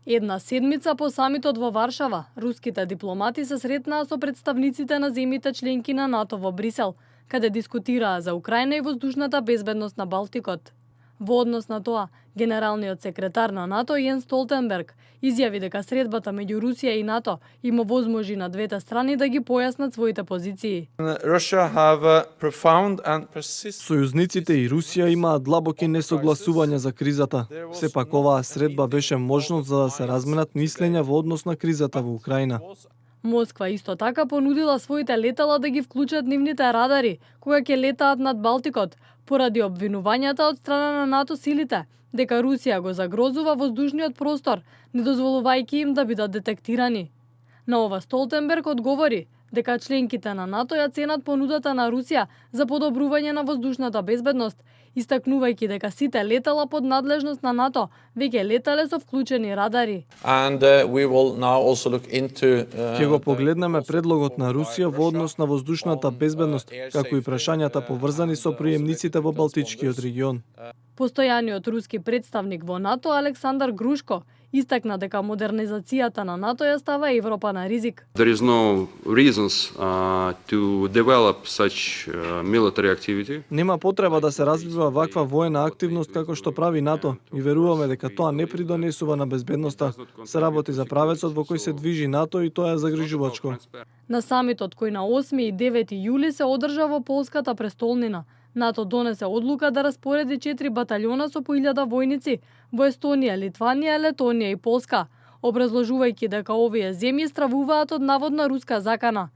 Една седмица по самитот во Варшава, руските дипломати се сретнаа со представниците на земјите членки на НАТО во Брисел, каде дискутираа за Украина и воздушната безбедност на Балтикот. Во однос на тоа, генералниот секретар на НАТО Јенс Столтенберг изјави дека средбата меѓу Русија и НАТО им овозможи на двете страни да ги појаснат своите позиции. Сојузниците и Русија имаат длабоки несогласувања за кризата. Сепак оваа средба беше можност за да се разменат мислења во однос на кризата во Украина. Москва исто така понудила своите летала да ги вклучат нивните радари кога ќе летаат над Балтикот, поради обвинувањата од страна на НАТО силите дека Русија го загрозува воздушниот простор, не дозволувајќи им да бидат детектирани. На ова Столтенберг одговори дека членките на НАТО ја ценат понудата на Русија за подобрување на воздушната безбедност, истакнувајќи дека сите летала под надлежност на НАТО веќе летале со вклучени радари. Ќе го погледнеме предлогот на Русија во однос на воздушната безбедност, како и прашањата поврзани со приемниците во Балтичкиот регион. Постојаниот руски представник во НАТО Александар Грушко истакна дека модернизацијата на НАТО ја става Европа на ризик. There is no reasons to develop such military activity. Нема потреба да се развива ваква воена активност како што прави НАТО и веруваме дека тоа не придонесува на безбедноста. Се работи за правецот во кој се движи НАТО и тоа е загрижувачко. На самитот кој на 8 и 9 јули се одржа во полската престолнина, НАТО донесе одлука да распореди 4 баталјона со по 1000 војници во Естонија, Литванија, Летонија и Полска, образложувајќи дека овие земји стравуваат од наводна руска закана.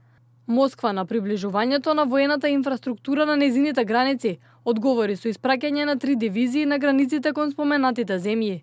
Москва на приближувањето на воената инфраструктура на незините граници одговори со испраќање на 3 дивизии на границите кон споменатите земји.